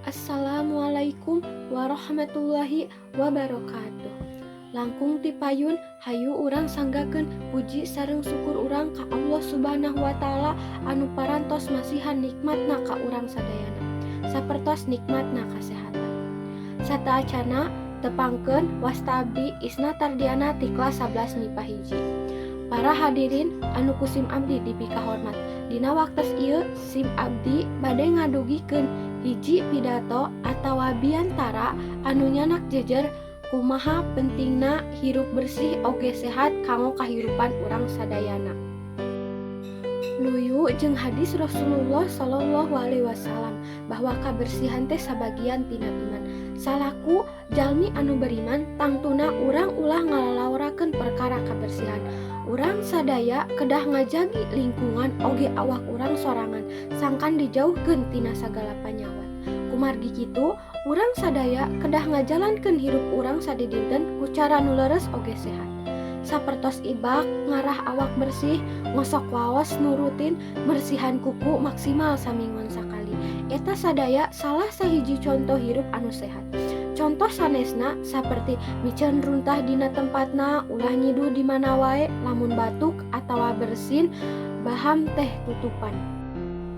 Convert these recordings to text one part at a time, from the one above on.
Assalamualaikum warahmatullahi wabarakatuh. Langkung ti payun, hayu urang sanggakeun puji sareng syukur urang ka Allah Subhanahu wa Ta'ala anu parantos masihan nikmatna ka urang sadayana, sapertos nikmatna kasehatan. Sateuacana tepangkeun, wasta abdi Isna Tardiana ti kelas 11 MIPA 1. Para hadirin anu ku sim abdi dipikahormat, dina waktos ieu sim abdi bade ngadugikeun hiji pidato atawa biantara anu nyandak jejer kumaha pentingna hirup bersih oge sehat kanggo kahirupan urang sadayana. Luyu jeung hadis Rasulullah Shallallahu Alaihi Wasallam bahwa kabersihan teh sabagian tina iman. Salaku jalmi anu beriman, tangtuna urang ulah ngalalaorakeun perkara kabersihan. Urang sadaya kedah ngajagi lingkungan oge awak urang sorangan sangkan dijauhkeun tina sagala panyawat. Kumargi kitu, urang sadaya kedah ngajalankeun hirup urang sadidinten ku cara nu leres oge sehat, sapertos ibak ngarah awak bersih, ngosok waos nu rutin, mersihan kuku maksimal saminggon sakali. Eta sadaya salah sahiji contoh hirup anu sehat. Contoh sanesna saperti miceun runtah dina tempatna, ulah nyiduh di mana wae, lamun batuk atawa bersin baham teh tutupan.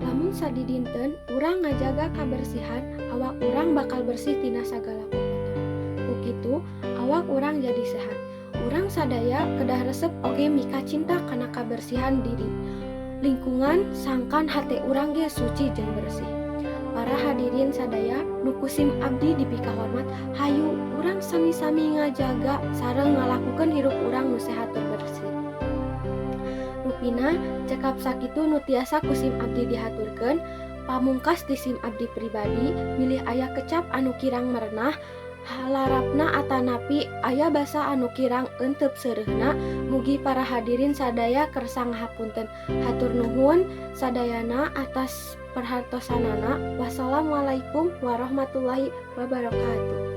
Lamun sadidinten urang ngajaga kabersihan, awak urang bakal bersih tina sagala kotor. Ku kitu awak urang jadi sehat. Urang sadaya kedah resep oge mika cinta kana kabersihan diri, lingkungan, sangkan hate urang ge suci jeung bersih. Para hadirin sadaya nu ku sim abdi dipikahormat, hayu urang sami-sami ngajaga sareng ngalakukeun hirup urang nu sehat tur bersih. Rupina cekap sakitu nu tiasa ku sim abdi dihaturkeun. Pamungkas ti sim abdi pribadi, bilih aya kecap anu kirang merenah halarapna atanapi aya basa anu kirang euteup seureuhna, mugi para hadirin sadaya kersa ngahapunten. Hatur nuhun sadayana atas perhatosanana. Wassalamualaikum warahmatullahi wabarakatuh.